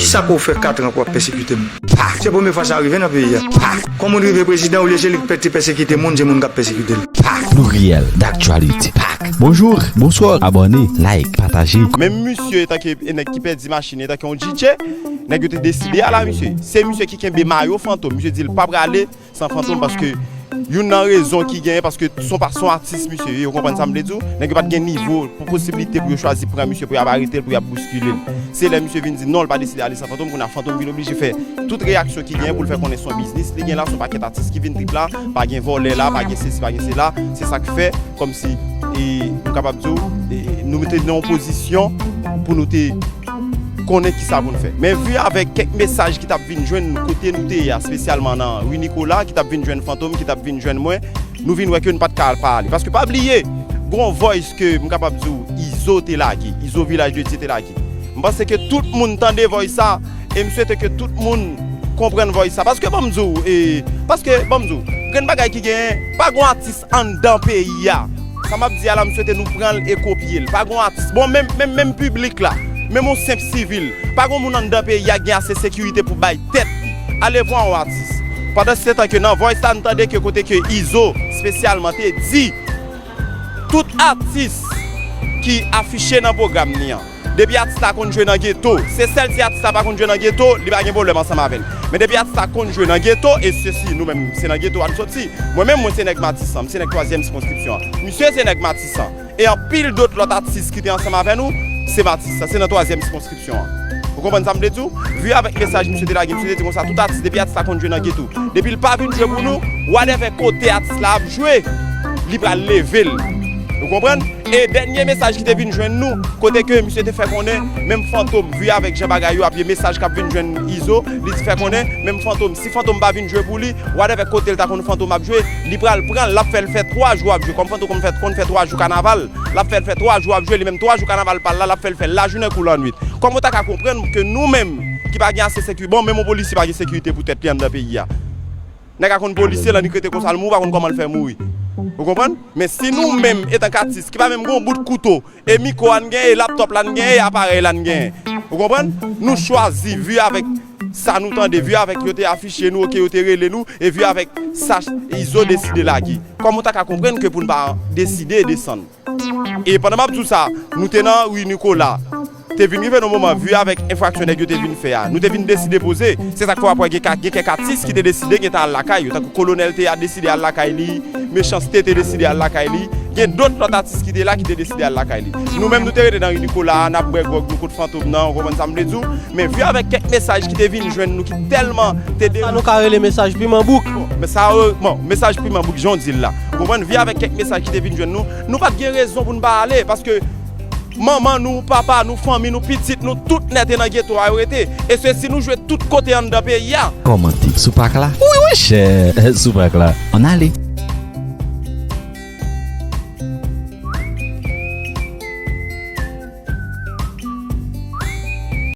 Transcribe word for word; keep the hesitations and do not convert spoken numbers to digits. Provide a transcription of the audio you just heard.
Sa pou w fè kat an pou w ap pèsekite m? Pak! Se premye fwa sa rive nan peyi a. Pak! Kon moun rive prezidan, olye se li k pè- te pèsekite moun, se moun k ap pèsekite l. Pak! Pluriel d'actualité. Pak! Bonjour, bonsoir, abòne, like, pataje. Menm misye, etanke nèg ki pèdi machin, etanke yon D J, nèg yo te deside al a misye. Se misye ki kenbe mayo Fantom. Misye di l pa prale san Fantom, paske youn nan rezon ki genyen, paske se yon pa- se yon atis misye ye, ou konprann sa m vle di w? Nèg yo pa t gen nivo pou posiblite pou yo chwazi pran misye, pou y ap arete l, pou y ap bouskile l. Se lè misye vin di non, l pa deside ale san Fantom, kounye a Fantom vin oblije fè tout reyaksyon ki genyen pou l fè konnen se yon biznis li gen la, se yon pakèt atis ki vin trip la, pa gen vòlè la, pa gen sesi, pa gen sela. Se sa k fè, kòmsi, e, m kapab di w, e, nou mete nan yon pozisyon pou nou te konnen kisa pou n fè. Men vi avèk kèk mesaj ki t ap vin jwenn nou kote nou te ye a, espesyalman nan ri Nikola, ki t ap vin jwenn Fantom, ki t ap vin jwenn mwen, nou vin wè ke nou pa t ka al pa ale. Paske pa bliye, gon voice ke m kapab di w, Izo te lage, Izo Vilaj de Dye te lage. M panse ke tout moun tande voice sa, e m swete ke tout moun konprann voice sa. Paske ban m di w, e, paske ban m di w, gen bagay ki genyen, pa gon atis anndan peyi a. Sa m ap di a la, m swete nou pran l e kopye l. Pa gon atis. Bon, menm, menm, menm piblik la, menm yon senp sivil, pa gon moun anndan peyi a gen ase sekirite pou bay tèt li. Ale pran yon atis. Pandan se tan ke nan voice la, n tande ke kote ke Izo, espesyalman, te di, tout atis ki afiche nan pwogram li an, depi atis la konn jwe nan geto, se sèl si atis la pa konn jwe nan geto, li pa gen pwoblèm ansanm avè l. Men depi atis la konn jwe nan geto, e sesi, nou menm, se nan geto a n soti. Mwen menm, mwen se nèg Matisan, m se nèg twazyèm sikonskripsyon an. Misye se nèg Matisan. E anpil dòt lòt atis ki te ansanm avè nou, se Matisan, se nan twazyèm sikonskripsyon an. Ou konprann sa m vle di w? Vi avèk mesaj misye te lage, misye te di konsa, tout atis, depi atis la konn jwe nan geto, depi l pa vin jwe pou nou, whatever kote atis la ap jwe, li pral leve l. Ou konprann? E dènye mesaj ki te vin jwenn nou, kote ke misye te fè konnen, menm Fantom, vi avèk jan bagay yo ap ye, mesaj k ap vin jwenn Izo, li te fè konnen, menm Fantom, si Fantom pa vin jwe pou li, whatever kote l ta konn Fantom ap jwe, li pral pran l, l ap fè l fè twa jou ap jwe. Kòm Fantom konn fè, konn fè twa jou kanaval, l ap fè l fè twa jou ap jwe, li menm twa jou kanaval pa l la, l ap fè l fè l lajounen kou lannwit. Kòman w ta ka konprann ke nou menm, ki pa gen ase sekirite, bon, menm yon polisye pa gen sekirite pou tèt li anndan peyi a. Nèg a konn polisye, lè nèg rete konsa, l mouri, ou pa konn kòman l fè mouri. Ou konprann? Men si nou menm, etanke atis, ki pa menm gen yon bout kouto, e mikwo a n genyen, e laptòp la n genyen, e aparèy la n genyen. Ou konprann? Nou chwazi, vi avèk sa nou tande, vi avèk yo te afiche nou, oke, yo te rele nou, e vi avèk sa Izo deside lage. Kòman w ta ka konprann ke pou n pa deside desann? E pandan m ap di w sa, nou te nan ri Nikola. Te vin rive nan moman, vi avèk enfraksyon nèg yo te vin fè a, nou te vin deside poze. Se sa k fè w ap wè gen ka- gen kèk atis ki te deside gentan al lakay yo. Tankou Kolonèl te a deside al lakay li, Mechanste te deside al lakay li. Gen dòt lòt atis ki te la ki te deside al lakay li. Nou menm, nou te rete nan ri Nikola a, n ap bwè gwòg nou kot Fantom nan, ou konprann sa m vle di w? Men vi avèk kèk mesaj ki te vin jwenn nou ki tèlman te de- Sa nou ka rele mesaj piman bouk. Bon, men sa, e, bon, mesaj piman bouk, jan w di l la. Ou konprann? Vi avèk kèk mesaj ki te vin jwenn nou, nou pa t gen rezon pou n pa ale, paske manman nou, papa nou, fanmi nou, pitit nou, tout nèt e nan geto a yo rete. E se si nou jwe tout kote anndan peyi a. Kòmante sou pak la. Wi, wi, chè, sou pak la. Ann ale.